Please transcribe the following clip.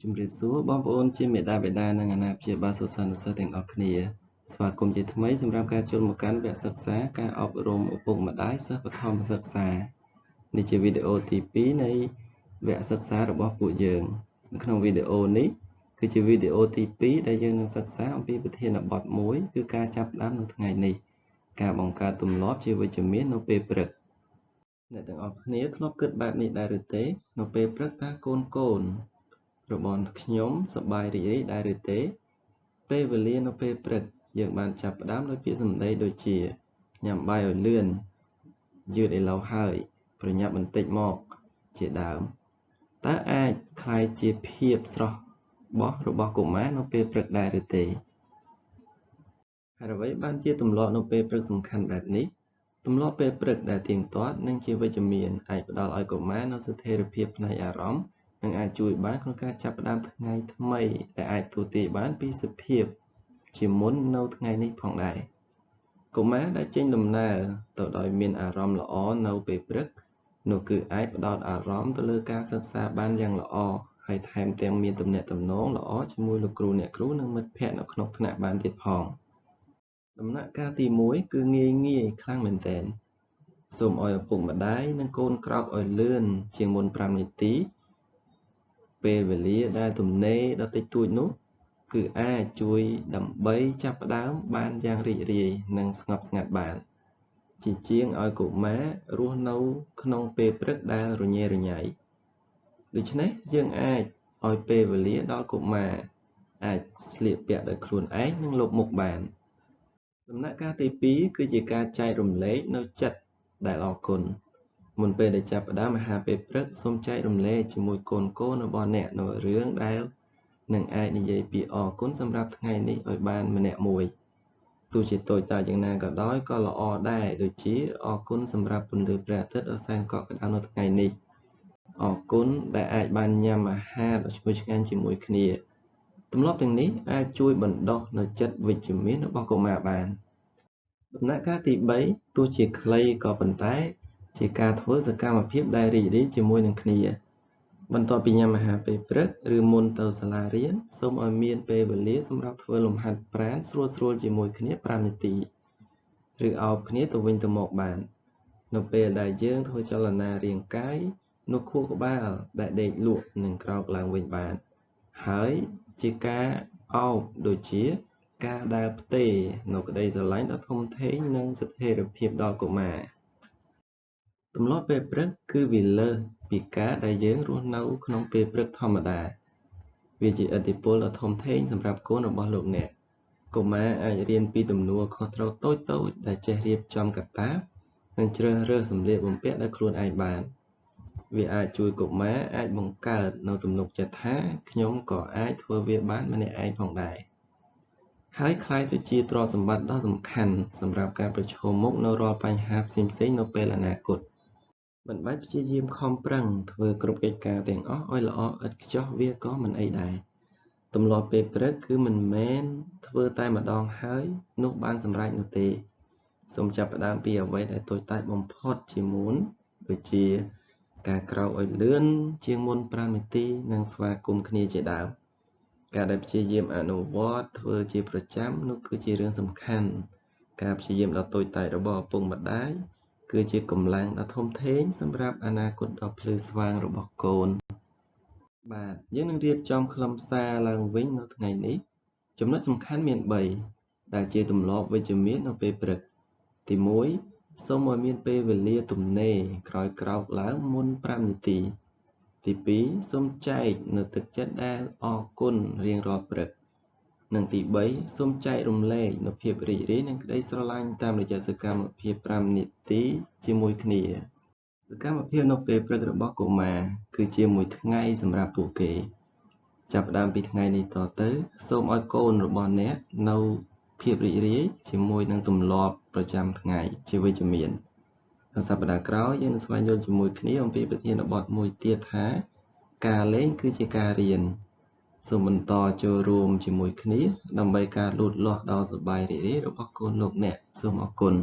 ជំរាបសួរបងប្អូនជាមេដាបេដានិងអាណាព្យាបាលសិស្សានុសិស្សទាំងអស់គ្នាស្វាគមន៍ជាថ្មីសម្រាប់ការចូលមកកាន់វគ្គសិក្សាការអប់រំឪពុកម្ដាយសិស្សបឋមសិក្សានេះជាវីដេអូទី2នៃវគ្គសិក្សារបស់ពួកយើងនៅក្នុងវីដេអូនេះគឺជាវីដេអូទី2ដែលយើងនឹងសិក្សាអំពីប្រធានបទមួយគឺការចាប់ផ្ដើមនៅថ្ងៃនេះការបង្កើតទម្លាប់ជាវិជ្ជមាននៅពេលព្រឹកអ្នកទាំងអស់គ្នាធ្លាប់គិតបែបនេះដែរឬទេនៅពេលព្រឹកតើកូនរបស់ខ្ញុំសប្បាយរីករាយដែរឬទេពេលវេលានៅពេលព្រឹកយើងបានចាប់ផ្ដើមដោយពាក្យសម្ដីដូចជាញ៉ាំបាយឲ្យលឿនយឺតឥឡូវហើយប្រញាប់បន្តិចមកជាដើមតើអាចក្លាយជាភាពស្រស់បោះរបស់កុមារនៅពេលព្រឹកដែរឬទេហើយអ្វីបានជាទម្លាប់នៅពេលព្រឹកសំខាន់បែបនេះទម្លាប់ពេលព្រឹកដែលទៀងទាត់និងជាវិជ្ជមានអាចផ្ដល់ឲ្យកុមារនូវស្ថិរភាពផ្នែកអារម្មណ៍និងអាចជួយបានក្នុងការចាប់ផ្ដើមថ្ងៃថ្មីដែលអាចទស្សន៍ទាយបានពីសភាពជាមុននៅថ្ងៃនេះផងដែរកុមារដែលចេញដំណើរទៅដោយមានអារម្មណ៍ល្អនៅពេលព្រឹកនោះគឺអាចផ្ដោតអារម្មណ៍ទៅលើការសិក្សាបានយ៉ាងល្អហើយថែមទាំងមានទំនាក់ទំនងល្អជាមួយលោកគ្រូអ្នកគ្រូនិងមិត្តភ័ក្តិនៅក្នុងថ្នាក់បានទៀតផងដំណាក់កាលទី1គឺងាយខ្លាំងមែនទែនសូមឲ្យឪពុកម្ដាយនិងកូនក្រោកឲ្យលឿនជាងមុន5នាទីពេលវេលាដែលទំនេរដ៏តិចតួចនោះគឺអាចជួយដើម្បីចាប់ផ្ដើមបានយ៉ាងរីករាយនិងស្ងប់ស្ងាត់បានជាជាងឲ្យកុមាររស់នៅក្នុងពេលព្រឹកដែលរញ៉េរញ៉ៃដូច្នេះយើងអាចឲ្យពេលវេលាដល់កុមារអាចស្លៀកពាក់ដោយខ្លួនឯងនិងលុបមុខបានដំណាក់កាលទី2គឺជាការចែករំលែកនៅចិត្តដែលអរគុណមុនពេលដែលចាប់ផ្ដើមអាហារពេលព្រឹកសូមចែករំលែកជាមួយកូនៗរបស់អ្នកនៅរឿងដែលនឹងអាចនិយាយពាក្យអរគុណសម្រាប់ថ្ងៃនេះឲ្យបានម្នាក់មួយទោះជាតូចតាចយ៉ាងណាក៏ដោយក៏ល្អដែរដូចជាអរគុណសម្រាប់ពន្លឺព្រះអាទិត្យដ៏សែនកក់ក្ដៅនៅថ្ងៃនេះអរគុណដែលអាចបានញ៉ាំអាហារដ៏ឈ្ងុយឆ្ងាញ់ជាមួយគ្នាទម្លាប់ទាំងនេះអាចជួយបណ្ដុះនូវចិត្តវិជ្ជមានរបស់កុមារបានដំណាក់កាលទី3ទោះជាខ្លីក៏ប៉ុន្តែជាការធ្វើសកម្មភាពដែលរីករាយជាមួយនឹងគ្នាបន្ទាប់ពីញ៉ាំអាហារពេលព្រឹកឬមុនទៅសាលារៀនសូមឲ្យមានពេលវេលាសម្រាប់ធ្វើលំហាត់ប្រាណស្រួលៗជាមួយគ្នា5នាទីឬអោបគ្នាទៅវិញទៅមកបាននៅពេលដែលយើងធ្វើចលនារាងកាយនោះខួរក្បាលដែលដេកលក់នឹងក្រោកឡើងវិញបានហើយជាការអោបដូចជាការដែលផ្ទេរនៅក្តីស្រឡាញ់ដ៏ធំធេងនិងស្ថិរភាពដល់កុមារទម្លាប់ពេលព្រឹកគឺវាលើសពីការដែលយើងរស់នៅក្នុងពេលព្រឹកធម្មតាវាជាឥទ្ធិពលដ៏ធំធេងសម្រាប់កូនរបស់លោកអ្នកកុមារអាចរៀនពីទំនួលខុសត្រូវតូចៗដែលចេះរៀបចំកាតាបនិងជ្រើសរើសសម្លៀកបំពាក់ដោយខ្លួនឯងបានវាអាចជួយកុមារអាចបង្កើតនូវទំនុកចិត្តថាខ្ញុំក៏អាចធ្វើវាបានម្នាក់ឯងផងដែរហើយក្លាយទៅជាទ្រព្យសម្បត្តិដ៏សំខាន់សម្រាប់ការប្រឈមមុខនៅរាល់បញ្ហាផ្សេងៗនៅពេលអនាគតមិនបាច់ព្យាយាមខំប្រឹងធ្វើគ្រប់កិច្ចការទាំងអស់ឲ្យល្អឥតខ្ចោះវាក៏មិនអីដែរទម្លាប់ពេលព្រឹកគឺមិនមែនធ្វើតែម្ដងហើយនោះបានសម្រេចនោះទេសូមចាប់ផ្ដើមពីអ្វីដែលតូចតាចបំផុតជាមុនដូចជាការក្រោកឲ្យលឿនជាងមុន5នាទីនិងស្វាគមន៍គ្នាជាដើមការដែលព្យាយាមអនុវត្តធ្វើជាប្រចាំនោះគឺជារឿងសំខាន់ការព្យាយាមដ៏តូចតាចរបស់ឪពុកម្ដាយគឺជាកម្លាំងដ៏ធំធេងសម្រាប់អនាគតដ៏ភ្លឺស្វាងរបស់កូនបាទយើងនឹងរៀបចំខ្លឹមសារឡើងវិញនៅថ្ងៃនេះចំណុចសំខាន់មាន3ដែលជាទម្លាប់វិជ្ជមាននៅពេលព្រឹកទី1សូមឲ្យមានពេលវេលាទំនេរក្រោយក្រោកឡើងមុន5នាទីទី2សូមចែកនៅទឹកចិត្តដែលអរគុណរៀងរាល់ព្រឹកនិងទី3សូមចែករំលែកនូវភាពរីករាយនិងក្តីស្រឡាញ់តាមរយៈសកម្មភាព5នាទីជាមួយគ្នាសកម្មភាពនៅពេលព្រឹករបស់កុមារគឺជាមួយថ្ងៃសម្រាប់ពួកគេចាប់ផ្ដើមពីថ្ងៃនេះតទៅសូមឲ្យកូនរបស់អ្នកនៅភាពរីករាយជាមួយនឹងទម្លាប់ប្រចាំថ្ងៃជាវិជ្ជមាននៅសប្តាហ៍ក្រោយយើងនឹងស្វែងយល់ជាមួយគ្នាអំពីប្រធានបទមួយទៀតថាការលេងគឺជាការរៀនសូមបន្តចូលរួមជាមួយគ្នាដើម្បីការលូតលាស់ដ៏សប្បាយរីករាយរបស់កូនលោកអ្នកសូមអរគុណ